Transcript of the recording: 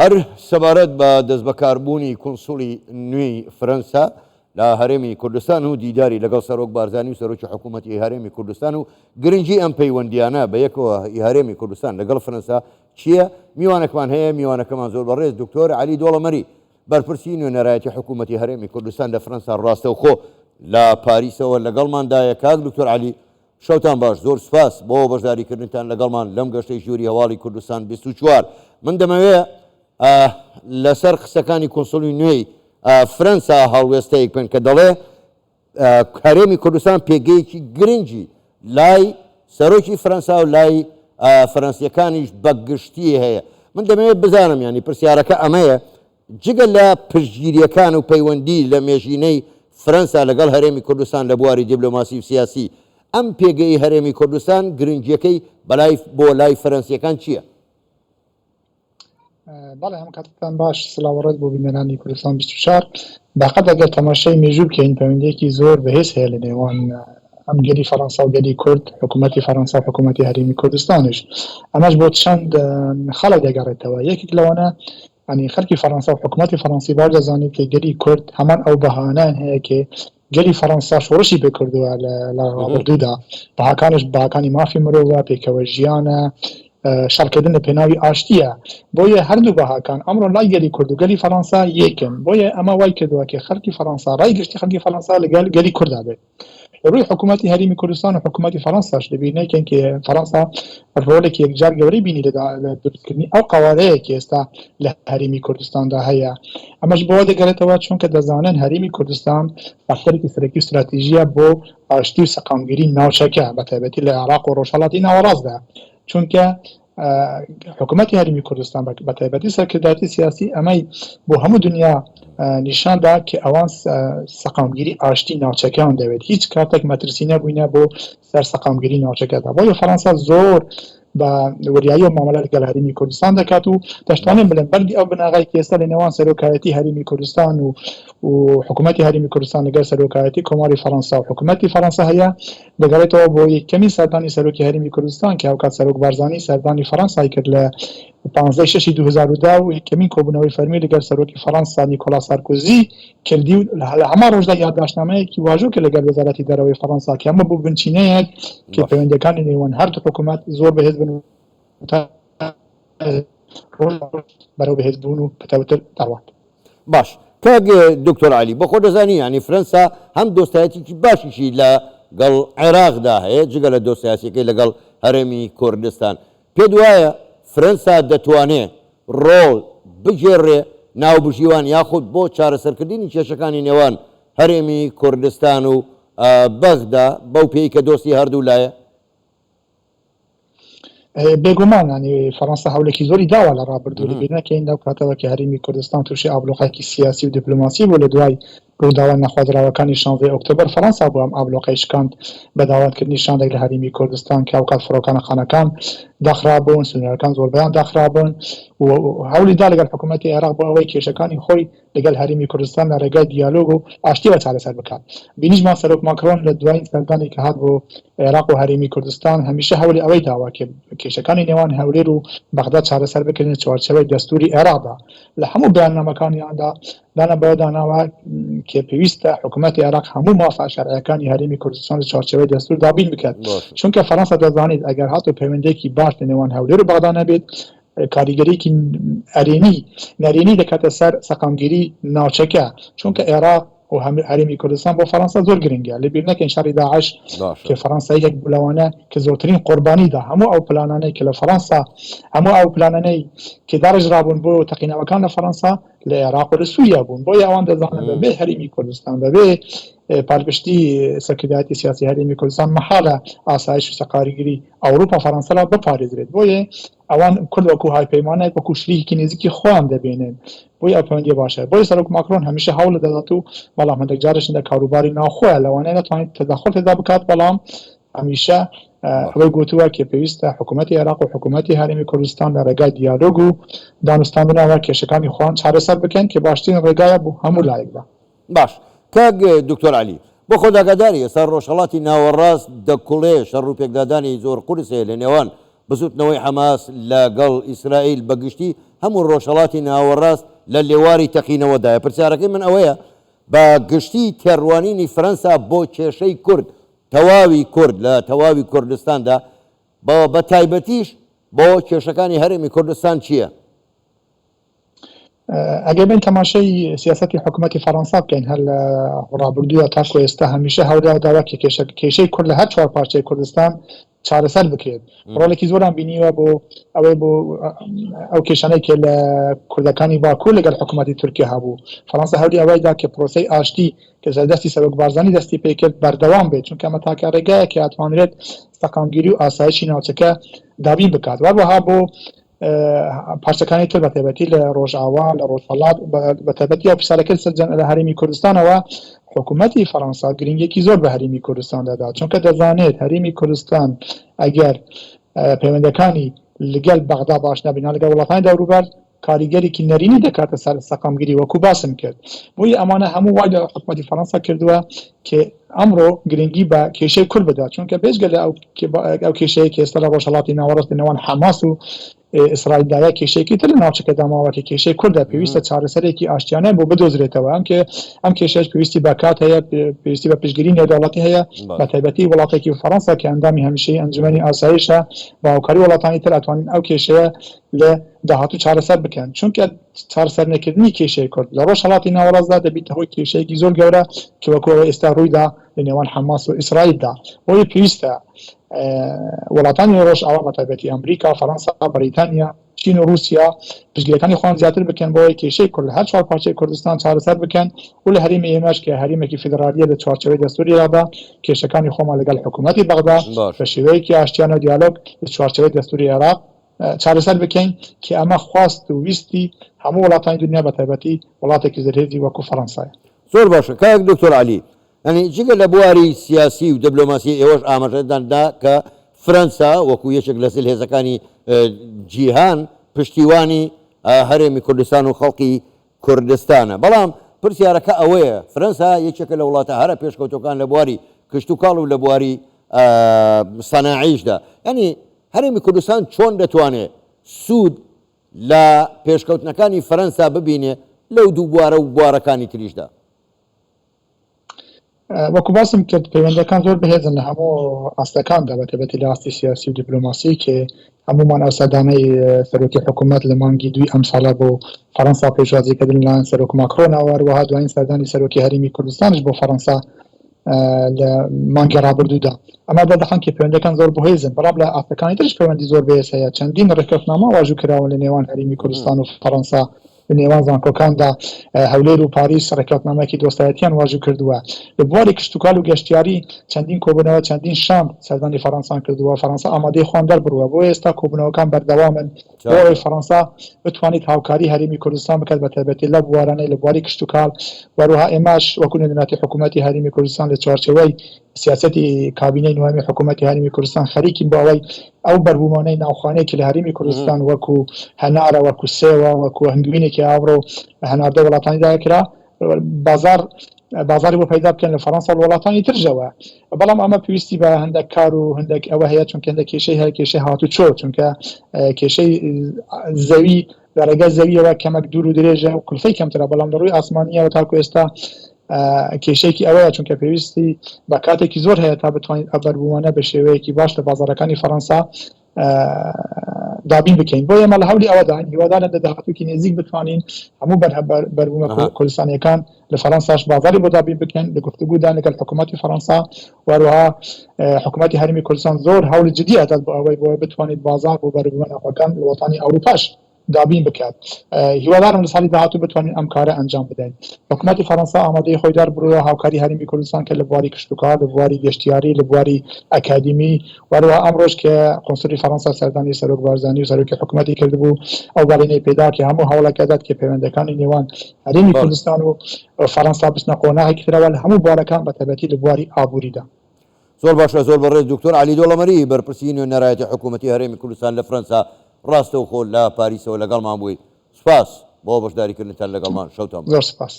هەر سەبارەت بە دەستبەکاربوونی کونسوڵی نوێی فرەنسا لە هەرێمی کوردستان و دیداری لەگەڵ سەرۆک بارزانی و سەرۆکی حکوومەتی هەرێمی کوردستان و گرنگی ئەم پەیوەندیانە بە یەکەوە ی هەرێمی کوردستان لەگەڵ فرەنسا چییە؟ میوانەکمان هەیە، میوانەکەمان زۆر بەڕێز دکتۆر عەلی دۆڵەمەری بەرپرسی نوێنەرایەتی حکوومەتی هەرێمی کوردستان لە فرەنسا ڕاستەوخۆ لە پاریسەوە لەگەڵماندایە. کاک دکتۆر عەلی شەوتان باش، زۆر سوپاس بۆ بەشداریکردنتان لەگەڵمان لەم گەشتەی ژووری هەواڵی کوردستان 24. من دەمەوێ لەسەر قسەکانی کونسوڵی نوێی فرەنسا هەڵوێستەیەک بکەن کە دەڵێ هەرێمی کوردستان پێگەیەکی گرنگی لای سەرۆکی فرەنسا و لای فەرەنسیەکانیش بە گشتی هەیە. من دەمەوێت بزانم ینی پرسیارەکە ئەمەیە جگە لە پشتگیرییەکان و پەیوەندی لە مێژینەی فرەنسا لەگەڵ هەرێمی کوردستان لە بواری دیبلۆماسی و سیاسی، ئەم پێگەی هەرێمی کوردستان گرنگییەکەی بەلای بۆ لای فەرەنسییەکان چییە؟ بەڵێ هەم کاتتان باش، سڵاو و ڕێز بۆ بینەرانی کوردستان 24. بەقەد ئەگەر تەماشای مێژوو بکەین پەیوەندییەکی زۆر بەهێز هەیە لە نێوان ئەم گەلی فەرەنسا و گەلی کورد، حکوومەتی فەرەنسا و حکوومەتی هەرێمی کوردستانیش. ئەمەش بۆ چەند خاڵێک دەگەڕێتەوە، یەکێک لەوانە یانی خەلکی فەرەنسا و حکومەتی فەرەنسی باش دەزانێت کە گەلی کورد هەمان ئەو بەهانەیان هەیە کە گەلی فەرەنسا شۆڕشی پێ کردووە لە ڕابردوودا، بەهاکانش بەهاکانی مافی مرۆڤە، پێکەوە ژیانە، شەڕکردن لە پێناوی ئاشتییە. بۆیە هەردوو بەهاکان ئەمڕۆ لای گەلی کورد و گەلی فەرەنسا یەکن. بۆیە ئەمە وای کردووە کە خەلکی فەرەنسا، ڕای گشتی خەلکی فەرەنسا لەگەل گەلی کوردا بێت. لە ڕووی حکوومەتی هەرێمی کوردستان و حکوومەتی فەرەنساش لەبیر نەکەین کە فەرەنسا ڕۆڵێکی یەکجار گەورەی بینی لە دروستکردنی ئەو قەوارەیە کە ئێستا لە هەرێمی کوردستاندا هەیە. ئەمەش بۆ دەگەڕێتەوە چونکە دەزانن هەرێمی کوردستان فاکتەرێکی سەرەکی و ستراتیژیە بۆ ئاشتی و سەقامگیری ناوچەکە بە تایبەتی لە عێراق و ڕۆژهەڵاتی ناوەڕاستدا، چونکە حکوومەتی هەرێمی کوردستان بە تایبەتی سەرکردایەتی سیاسی ئەمەی بۆ هەموو دنیا نیشاندا کە ئەوان سەقامگیری ئاشتی ناوچەکەیان دەوێت، هیچ کاتێک مەترسی نەبووینە بۆ سەر سەقامگیری ناوچەکەدا. بۆیە فەرەنسا زۆر بە وریایی و مامەلە لەگەڵ هەرێمی کوردستان دەکات و دەشتوانین بڵێن بەردی ئەو بناغەی کە ئێستا لە نێوان سەرۆکایەتی هەرێمی کوردستان و و حکوومەتی هەرێمی کوردستان لەگەڵ سەرۆکایەتی کۆماری فەرەنسا و حکوومەتی فەرەنسا هەیە دەگەڕێتەوە بۆ یەکەمین سەردانی سەرۆکی هەرێمی کوردستان کە هاوکات سەرۆک بارزانی سەردانی فەرەنسای کرد لە 15 شەشی 2010 و یەکەمین کۆبوونەوەی فەرمی لەگەڵ سەرۆکی فەرەنسا نیکۆلا سارکۆزی کردی و لە هەمان ڕۆژدا یادداشتنامەیەکی واژۆ کرد لەگەڵ وەزارەتی دەرەوەی فەرەنسا کە ئەمە بوو بنچینەیەک کە پەیوەندییەکانی نێوان هەردوو حکوومەت زۆر بەهێز بن و تا ڕۆژ بەرەو بەهێزبوون و پتەوتر دەڕوات. باش کاک دکتۆر عەلی بۆ خۆت دەزانی یانی فرەنسا هەم دۆستایەتیکی باشیشی لە گەڵ عێراقدا هەیە جگە لە دۆستایەتیەکەی لەگەڵ هەرێمی کوردستان پێت وایە فرەنسا دەتوانێ ڕۆڵ بگێڕێ ناوبژیوان یاخود بۆ چارەسەرکردنی کێشەکانی نێوان هەرێمی کوردستان و بەغدا بەو پێی کە دۆستی هەردوو لایە؟ بێگومان ینی فەڕەنسا هەولێکی زۆری داوە لە ڕابردوو، لەبیر نەکەین لەو کاتەوە کە هەرێمی کوردستان تووشی ئابلۆقایەکی سیاسی و دیپلۆماسی بوو لە دوای ڕووداوە نەخوازراوەکانی شانزەی ئۆکتۆبەر، فەڕەنسا بوو ئەم ئابلۆقەی شکاند بە داوەتکردنی شاندێک لە هەرێمی کوردستان کە ئەوکات فڕۆکانەخانەکان داخرابوون، سنوورەکان زۆربەیان داخرابوون و هەوڵی دا لەگەڵ حکوومەتی عێراق بۆ ئەوەی کێشەکانی خۆی لەگەڵ هەرێمی کوردستان لە ڕێگای دیالۆگ و ئاشتیەوە چارەسەر بکات. بینیشمان سەرۆک ماکرۆن لە دوایین سەردانی کە هات بۆ عێراق و هەرێمی کوردستان هەمیشە هەوڵی ئەوەی داوە کە کێشەکانی نێوان هەولێر و بەغدا چارەسەر بکرێن لە چوارچێوەی دەستووری عێراقدا. لە هەموو بەیاننامەکانیاندا دانیان بەوەدا ناوە کە پێویستە حکوومەتی عێراق هەموو مافە شەرعیەکانی هەرێمی کوردستان لە چوارچێوەی دەستوور دابین بکات، چونکە فەرەنسا دەزانێت ئەگەر هاتوو پەیوەندییەکی باش لە نێوان هەولێر و بەغدا نەبێت کاریگەریی ئەرێنی نەرێنی دەکاتە سەر سەقامگیری ناوچەکە، چونکە عێراق و هەرێمی کوردستان بۆ فەرەنسا زۆر گرنگە. لەبیر نەکەین شەڕی داعش کە فەرەنسا یەکێک بوو لەوانە کە زۆرترین قوربانی دا، هەموو ئەو پلانانەی کە لە فەرەنسا هەموو ئەو پلانانەی کە داڕێژرابوون بۆ تەقینەوەکان لە فەرەنسا لە عێراق و لە سووریا بوون. بۆیە ئەوان دەزانن بەبێ هەرێمی کوردستان، بەبێ پاڵپشتی سەرکردایەتی سیاسی هەرێمی کوردستان مەحاڵە ئاسایش و سەقامگیری ئەوروپا فەرەنسا بپارێزرێت. بۆیە ئەوان کورد وەکو هاوپەیمانێک، وەکو شریکێکی نزیکی خۆیان دەبینن، بۆیە ئەو پەیوەندیە باشە. بۆیە سەرۆک ماکرۆن هەمیشە هەوڵ دەدات و بەڵام هەندێک جارش لە کاروباری ناوخۆیە لەوانەیە نەتوانێت تەدەخول تێدا بکات، بەڵام هەمیشە ئەوەی گوتووە کە پێویستە حکوومەتی عێراق و حکوومەتی هەرێمی کوردستان لە ڕێگای دیالۆگ و دانوستاندنەوە کێشەکانی خۆیان چارەسەر بکەن کە باشترین ڕێگایە بۆ هەموو لایەکدا. باش کاک دکتۆر عەلی، بۆ خۆت ئاگاداری ئێستا ڕۆژهەڵاتی ناوەڕاست دەکوڵێ، شەڕ و پێکدادانی زۆر قورس هەیە لە نێوان بزوتنەوەی حەماس لە گەڵ ئیسرائیل بە گشتی. هەموو ڕۆژهەڵاتی ناوەڕاست لە لێواری تەقینەوەدایە. پرسیارەکەی من ئەوەیە بە گشتی تێڕوانینی فرەنسا بۆ کێشەی کورد، تەواوی کورد لە تەواوی کوردستاندا بە تایبەتیش بۆ کێشەکانی هەرێمی کوردستان چییە؟ ئەگەر بێین تەماشای سیاسەتی حکوومەتی فەڕەنسا بکەین هەر لە ڕابردووە تاکو ئێستا هەمیشە هەوڵیان داوە کە کێشە کێشەی کورد لە هەر چوار پارچەی کوردستان چارەسەر بکرێت ڕۆڵێکی زۆران بینیوە بۆ ئەوەی بۆ ئەو کێشانەی کە لە کوردەکانی باکوور لەگەڵ حکوومەتی تورکیا هەبوو فەڕەنسا هەولی ئەوەی دا کە پرۆسەی ئاشتی کە دەستی سەرۆک بارزانی دەستی پێکرد بەردەوام بێت چونکە ئەمە تاکە ڕێگایە کە ئەتوانرێت سەقامگیری و ئاسایشی ناوچەکە دابین بکات وەروەها بۆ پارچەکانی تر بەتایبەتی لە ڕۆژئاوا لە ڕۆژهەڵات بەتایبەتی ئەو پرسیارەکە سەرجەم لە هەرێمی کوردستانەوە حکوومەتی فەڕەنسا گرنگێکی زۆر بە هەرێمی کوردستان دەدات چونکە دەزانێت هەرێمی کوردستان ئەگەر پەیوەندەکانی لەگەل بەغدا باش نەبن لەگەڵ وڵاتانی دەوروبەر کاریگەرێکی نەرێنی دەکاتە سەر سەقامگیری وەکو باسم کرد بۆیە ئەمانە هەموو وای لە حکوومەتی فەڕەنسا کردووە کە ئەمڕۆ گرنگی بە کێشەی کورد بدات چونکە بێجگە لە ئەو کێشەیە کە ئێستا لە ڕۆژهەڵاتی ناوەڕاست لە نێوان حەماس و ئیسرائیلدایە کێشەیەکی تر لە ناوچەکەدا ماوە کە کێشەی کوردە پێویستە چارەسەرێکی ئاشتیانە بۆ بدۆزرێتەوە ئەم کێ ئەم کێشەش پێویستی بە کات هەیە پێویستی بە پشتگیری نێودەوڵەتی هەیە بە تایبەتی وڵاتێکی فەڕەنسا کە ئەندامی هەمیشەی ئەنجومەنی ئاسایشە بە هاوکاری وڵاتانی تر ئەتوانن ئەو کێشەیە لە داهاتوو چارەسەر بکەن چونکە چارەسەرنەکردنی کێشەی کورد لە ڕۆژهەڵاتی ناوەڕاستدا دەبیتە هۆی کێشەیەکی زۆر گەورە کە وەکو ئەوەی ئێستا ڕوویدا لە نێوان حەماس و ئیسرائیلدا. بۆیە پێویستە وڵاتانی ڕۆژئاوا بەتایبەتی ئەمریکا، فەرەنسا، بەریتانیا، چین و ڕووسیا پشتگیریەکانی خۆیان زیاتر بکەن بۆ ئەوەی کێشەی کورد لە هەر چوار پارچەی کوردستان چارەسەر بکەن و لە هەرێمی ئێمەش کە هەرێمێکی فیدرالییە لە چوارچێوەی دەستووری عێراقدا کێشەکانی خۆمان لەگەڵ حکوومەتی بەغدا بە شێوەیەکی ئاشتیانە و دیالۆگ لە چوارچێوەی دەستووری عێراق چارەسەر بکەین کە ئەمە خواست و ویستی هەموو وڵاتانی دنیا بە تایبەتی وڵاتێکی زلهێزی وەکو فەڕەنسایە. زۆر باشە کاک دکتۆر عەلی یانی جگە لە بواری سیاسی و دبلۆماسی ئێوەش ئاماژەتان دا کە فرەنسا وەکو یەکێک لە زلهێزەکانی جیهان پشتیوانی هەرێمی کوردستان و خەڵکی کوردستانە بەڵام پرسیارەکە ئەوەیە فرەنسا یەکێکە لە وڵاتە هەرە پێشکەوتوەکان لە بواری کشتوکاڵ و لە بواری سەناعیشدا یانی هەرێمی کوردستان چۆن دەتوانێ سوود لە پێشکەوتنەکانی فەرەنسا ببینێ لەو دوو بوارە و بوارەکانی تریشدا؟ وەکو باسم کرد پەیوەندیەکان زۆر بەهێزن لە هەموو ئاستەکاندا بەتایبەتی لە ئاستی سیاسی و دیپلۆماسی کە هەموومان ئەو سەردانەی سەرۆکی حکوومەت لە مانگی دووی ئەمساڵە بۆ فەرەنسا پێشوازیکردن لەلایەن سەرۆک ماکرۆنەوە هەروەها دوایین سەردانی سەرۆکی هەرێمی کوردستانش بۆ فەرەنسا لە مانگی ڕابردوودا ئەمە دەردەخەن کە پەیوەندەکان زۆر بەهێزن بەڵام لە ئاستەکانی ترش پەیوەندی زۆر بەهێز هەیە چەندین ڕێککەوتنامە واژوو کراون لە نێوان هەرێمی کوردستان و فەرەنسا لە نێوان زانکۆکاندا هەولێر و پاریس ڕێککەوتنامەیەکی دۆستایەتیان واژوو کردووە لە بواری کشتوکاڵ و گەشتیاری چەندین کۆبوونەوە چەندین شاند سەردانی فەرەنسان کردووە فەرەنسا ئامادەی خۆیان دەربڕووە بۆ ئێستا کۆبوونەوەکان بەردەوامن بۆ ئەوەی فەرەنسا بتوانیت هاوکاری هەرێمی کوردستان بکات بە تایبەتی لەو بوارانەی لە بواری کشتوکاڵ و هەروەها ئێمەش وەکو نوێنەرایەتی حکوومەتی هەرێمی کوردستان لە چوارچێوەی سیاسەتی کابینەی نوێمی حکوومەتی هەرێمی کوردستان خەریکین بۆ ئەوەی ئەو بەربوومانەی ناوخوانەی کە لە هەرێمی کوردستان وەکو هەنارە وەکو سێوە وەکو هەنگوینێکی ئاوڕۆ هەناردە وڵاتانی داکرا بازار بازاری بۆ پەیدا بکەن لە فەرەنسا و وڵاتانی ترژەوە بەڵام ئەمە پێویستی بە هەندێک کار و هەندێک ئەوە هەیە چونکە هەندێک کێشەی هەیە کێشەی هاتوچۆ چونکە کێشەی زەوی لە ڕێگای زەویەوە کەمەک دوور و درێژە و کولفەی کەمترە بەڵام لە ڕووی ئاسمانیەوە تاکو ئێستا کێشەیەکی ئەوەیە چونکە پێویستی بە کاتێکی زۆر هەیە تا بتوانین ئەو بەربووانە بە شێوەیەکی باش لە بازارەکانی فەرەنسا دابین بکەین بۆ ئێمە لە هەولی ئەوەداین هیوادارن لە داهاتووکی نزیک بتوانین هەموو بەربوومە کوردستانیەکان لە فەرەنساش بازاری بۆ دابین بکەین لە گفتوگودا لەگەڵ حکوومەتی فەرەنسا وەروەها حکوومەتی هەرمی کوردستان زۆر هەوڵی جدی ئەدات بۆ ئەوەی بۆ بتوانیت بازار بۆ بەروبوومە ناوخۆکان لە وڵاتانی ئەوروپاش دابین بکات هیوادارم لە ساڵی داهاتوو بتوانین ئەم کارە ئەنجام بدەین حکوومەتی فەرەنسا ئامادەی خۆی دەربڕیوە هاوکاری هەرێمی کوردستان کە لە بواری کشتوکاڵ لە بواری گەشتیاری لە بواری ئەکادیمی وەروەها ئەمڕۆش کە قونسولی فەرەنسا سەردانی سەرۆک بارزانی و سەرۆکی حکوومەتی کردبوو ئەو بەڵێنەی پێدا کە هەموو هەوڵێک ئەدات کە پەیوەندەکانی نێوان هەرێمی کوردستان و فەرەنسا بچنە قۆناغێکی ترەوە لە هەموو بوارەکان بە تایبەتی لە بواری ئابووریدا. زۆر باشە زۆر بەڕێز دکتۆر عەلی دۆڵەمەری بەرپرسی نوێنەرایەتی حکوومەتی هەرێمی کوردستان لە فرەنسا ڕاستەوخۆ لە پاریسەوە لەگەڵمان بووی سوپاس بۆ بەشداریکردنتان لەگەڵمان شەوتان باش. زۆر سوپاس.